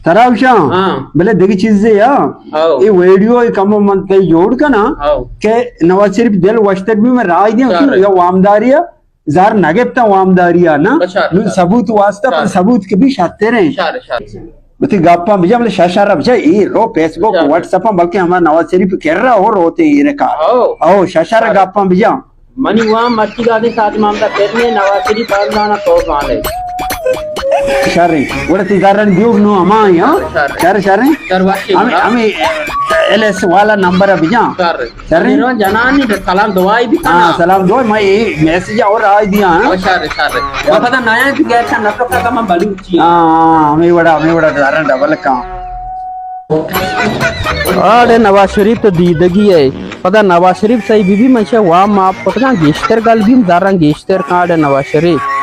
ترا گوشاں؟ ہاں۔ بلے دگہ چیزے ہا۔ ہاؤ۔ اے ویڈیو اے کمو من تئی جوڑ کناں۔ ہاؤ۔ کہ نواز شریف دل وشتر بی، من راہ دیاں، شر۔ یا وامداری ءَ زر نہ گپتاں، وامداری ءَ نا۔ بشار، نوں بشار۔ ثبوت واسطہ، پر شر۔ ثبوت کہ بی شتر ایں۔ شر، شر۔ وتی گپاں بجا، بلے ششر بجا، اے رو فیس بک، بشار۔ واٹس ایپ، بلکہ ہما نواز شریف کرا ہو روتے ایر کا۔ ہاؤ۔ ہاؤ، ششر شر۔ گپاں بجا۔ منی وام مرچی دادیں ساز مامدا پرنے نواز شریف بازدانا تو زانے۔ شر ایں۔ گڑا تئی زرانی دیوگ نوں ہما ایں، ہاں؟ شر۔ شر، شر ایں۔ شر وشی ہمیں، گڑا۔ ہمیں ایل ایس والا نمبر ءَ بجاں۔ شر۔ شر ایں۔ ہمیں جنانی سلام دعائی بی کنا۔ ہاں، سلام دعائی، میں اے میسج اور آئی دیاں، ہاں؟ او شر، شر۔ ما پدا نیا تو گیا تھا نہ تو کا من بلوچی۔ ہاں، ہمیں وڑا، ہمیں وڑا زران ڈبل کاں۔ آڑے نواز شریف تو دیدگی ہے۔ پدا نواز شریف صحیح بی بی، من شہ وام معاف کتگاں، گیشتر گل بیم، زراں گیشتر کاڑ نواز شریف۔